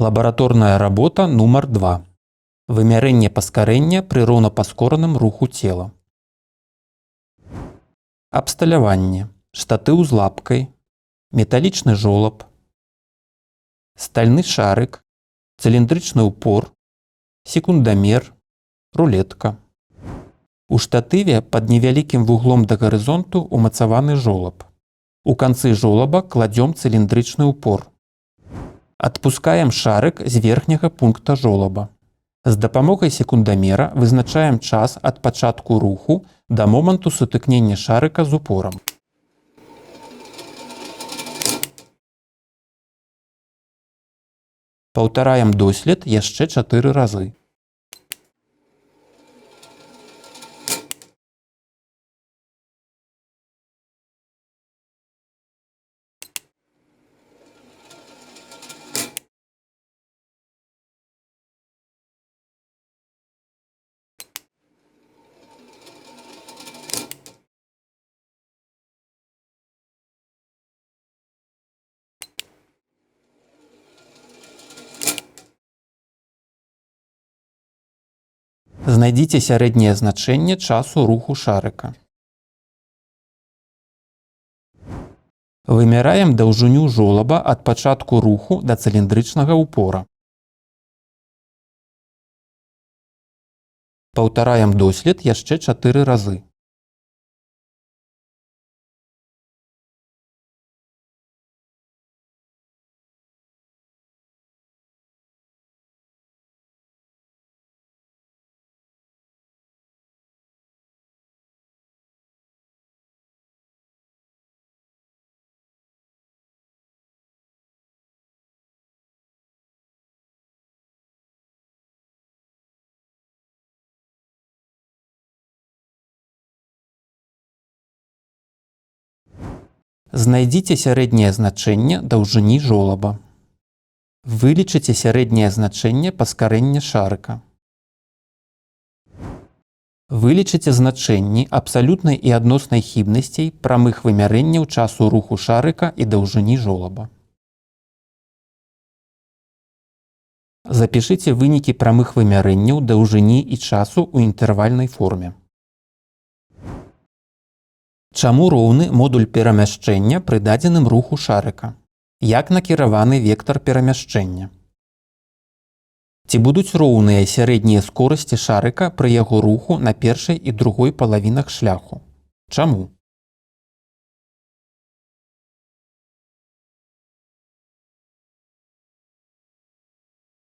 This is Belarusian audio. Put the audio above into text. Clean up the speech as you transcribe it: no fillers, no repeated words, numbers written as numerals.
Лабараторная работа нумар 2. Вымярэнне паскарэння пры роўнапаскораным руху цела. Абсталяванне. Штатыў з лапкай, металічны жолаб, стальны шарык, цыліндрычны ўпор, секундамер, рулетка. У штатыве пад невялікім вуглом да гарызонту умацаваны жолаб. У канцы жолаба кладзём цыліндрычны ўпор. Адпускаем шарык з верхняга пункта жолаба. З дапамогай секундамера вызначаем час ад пачатку руху да моманту сутыкнення шарыка з упорам. Паўтараем дослед яшчэ 4 разы. Знайдзіце сярэдняе значэнне часу руху шарыка. Вымяраем даўжыню жолаба ад пачатку руху да цыліндрычнага ўпора. Паўтараем дослед яшчэ 4 разы. Знайдзіце сярэдняе значэнне даўжыні жолаба. Вылічыце сярэдняе значэнне паскарэння шарыка. Вылічыце значэнні абсалютнай і адноснай хібнасцей прамых вымярэнняў часу руху шарыка і даўжыні жолаба. Запішыце вынікі прамых вымярэнняў даўжыні і часу ў інтэрвальнай форме. Чаму роўны модуль перамяшчэння пры дадзеным руху шарыка? Як накіраваны вектар перамяшчэння? Ці будуць роўныя сярэднія скорасці шарыка пры яго руху на першай і другой палавінах шляху? Чаму?